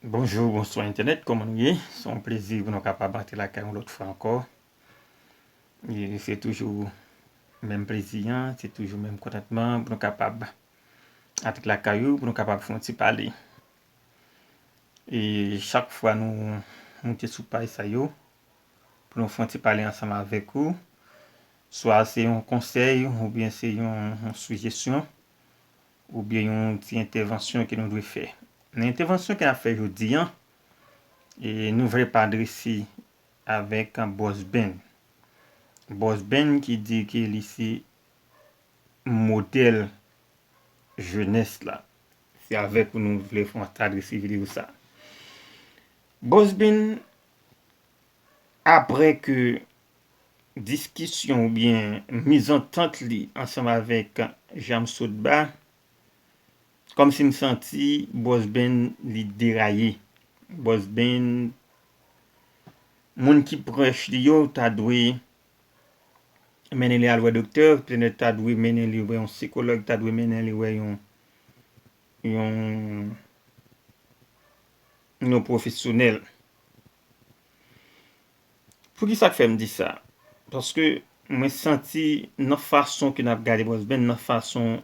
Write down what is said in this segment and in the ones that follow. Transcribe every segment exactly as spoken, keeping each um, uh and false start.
Bonjou, bonswa entènèt, kòman nou ye? Se yon plezi pou nou kapab antre lakay yon lòt fwa ankò. E se toujou menm plezi an, se toujou menm kontantman pou nou kapab antre lakay ou, pou nou kapab fè yon ti pale. E chak fwa nou moute sou paj sa yo, pou nou fè yon ti pale ansanm avèk ou, swa se yon konsèy oubyen se yon, yon sijesyon, oubyen yon ti entèvansyon ke nou dwe fè. Nan entèvansyon ke n ap fè jodi an, e nou vle pa adrese avèk Bòs Ben. Bòs Ben ki di ke li se modèl jenès la. Se avèk ou nou vle fè yon ti adrese videyo sa. Bòs Ben, apre ke diskisyon oubyen mizantant li ansanm avèk Jamsotba, kòmsi m santi Bòs Ben li deraye. Bòs Ben, moun ki pwòch li yo ta dwe mennen li al wè doktè, petèt ta dwe mennen li wè yon sikològ, ta dwe mennen li wè yon, yon, yon pwofesyonèl. Poukisa k fè m di sa? Paske mwen santi nan fason ke n ap gade Bòs Ben, nan fason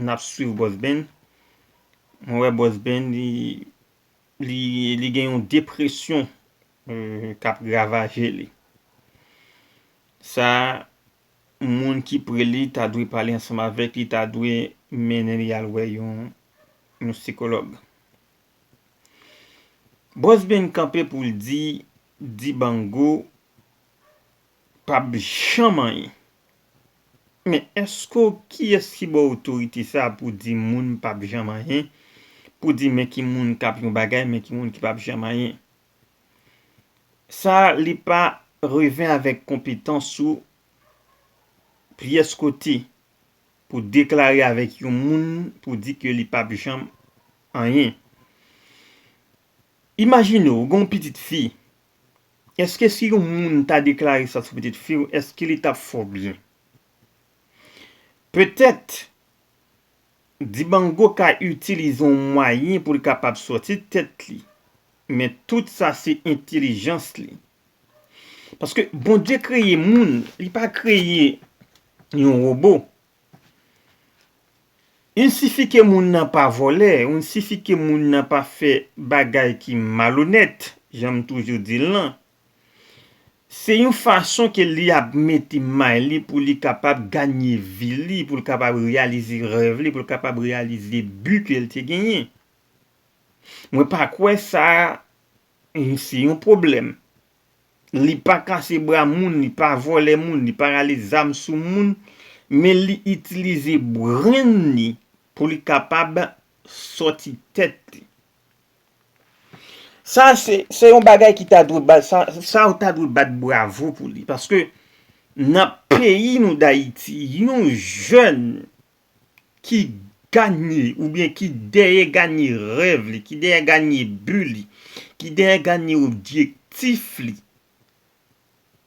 n ap swiv Bòs Ben, mwen wè Bòs Ben li, li, li gen yon depresyon, euh, k ap ravaje li. Sa, moun ki pre li ta dwe pale ansanm avèk li, ta dwe mennen li al wè yon, yon sikològ. Bòs Ben kanpe pou l di Dibango p ap janm anyen. Men èske w, kiyès ki ba w otorite sa pou di moun p ap janm anyen? Pou di men ki moun k ap yon bagay, men ki moun ki p ap janm anyen? Sa li pa revè avèk konpetans ou pyès kote pou deklare avèk yon moun pou di ke li p ap janm anyen. Imajine w, w gen yon pitit fi. Èske si yon moun ta deklare sa sou pitit fi w, èske li t ap fè w byen? Petèt, Dibango ka itilize yon mwayen pou l kapab sòti tèt li. Men tout sa se entèlijans li. Paske Bondye kreye moun, li pa kreye yon wobo. Il sifi ke moun nan pa vòlè, il sifi ke moun nan pa fè bagay ki malonèt, jan m toujou di l lan. Se yon fason ke li ap mete may li pou li kapab ganye vi li, pou l kapab reyalize rèv li, pou l kapab reyalize bi ke l te genyen. Mwen pa kwè sa se yon pwoblèm. Li pa kase bra moun, li pa vòlè moun, li pa rale zam sou moun, men li itilize brenn li pou li kapab sòti tèt li. Sa se, se yon bagay ki ta dwe bat, sa, sa ou ta dwe bat bravo pou li. Paske nan peyi nou Dayiti, yon jèn ki ganye oubyen ki dèyè ganye rèv li, ki dèyè ganye bi li, ki dèyè ganye objektif li,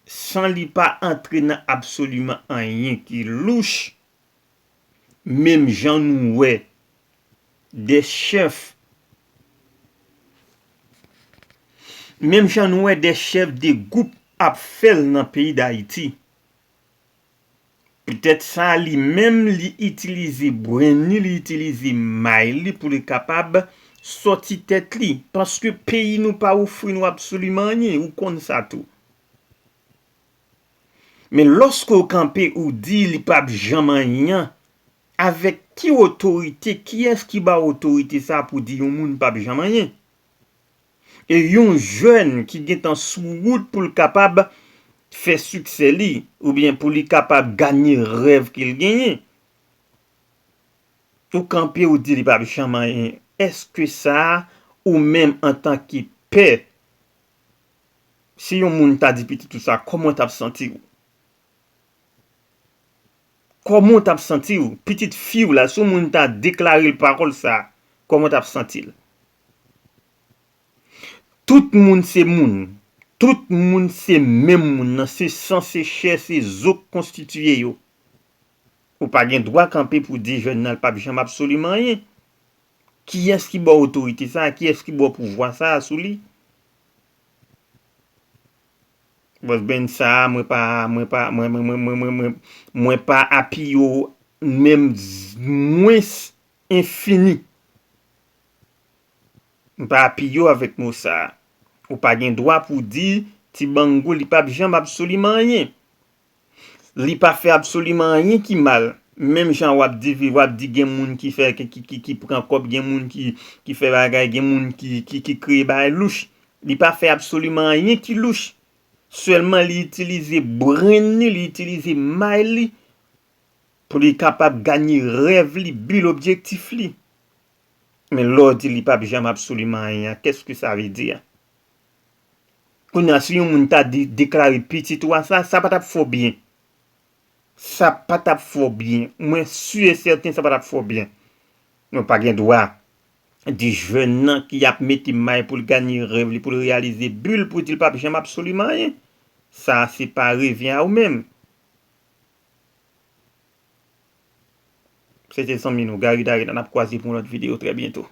san li pa antre nan absoliman anyen ki louch, menm jan nou wè de chèf, menm jan nou wè de chèf de gwoup ap fè l nan peyi Dayiti. Petèt sa li menm li itilize brenn li, li itilize may li pou li kapab sòti tèt li, paske peyi nou pa ofri nou absoliman anyen, ou konn sa tou. Men lòske w kanpe ou di li p ap janm anyen, avèk ki otorite, kiyès ki ba w otorite sa pou di yon moun p ap janm anyen? E yon jèn ki gentan sou wout pou l kapab fè siksè li, oubyen pou li kapab ganye rèv ke l genyen, ou kanpe ou di li p ap janm anyen. Èske sa, ou menm antanke pè, si yon moun ta di pitit ou sa, kòman w t ap santi w? Kòman w t ap santi w? Pitit fi w la, si yon moun ta deklare l pawòl sa, kòman w t ap santi l? Tout moun se moun. Tout moun se menm moun nan, se san, se chè, se zo k konstitiye yo. Ou pa gen dwa kanpe pou di jèn nan l p ap janm absoliman anyen. Kiyès ki ba w otorite sa a? Kiyès ki ba w pouvwa sa a sou li? Bòs Ben sa a, mwen pa, mwen pa, mwen, mwen, mwen, mwen, mwen, mwen, mwen pa apiye w menm z-, mwens enfini. M pa apiye w avèk mo sa a. Ou pa gen dwa pou w di Ti Bangou li p ap janm absoliman anyen. Li pa fè absoliman anyen ki mal. Menm jan w ap di, w ap di gen moun ki fè, ki, ki, ki, ki pran kòb, gen moun ki, ki fè bagay, gen moun ki, ki, ki kreye bagay louch. Li pa fè absoliman anyen ki louch. Sèlman li itilize brain li, li itilize may li pou li kapab ganye rèv li, bi l, objektif li. Men lè w di li p ap janm absoliman anyen an, qu'est-ce que ça veut dire? Kounye a, si yon moun ta di, deklare pitit ou a sa, sa pa t ap fè w byen. Sa pa t ap fè w byen. Mwen si e sèten sa pa t ap fè w byen. Nou pa gen dwa di jèn nan ki ap mete may pou l ganye rèv li, pou l reyalize bi l, pou di l p ap janm absoliman anyen. Sa se pa revyen a ou menm. Se te zanmi nou, Gary Darena, n ap kwaze pou yon lòt videyo trè byento.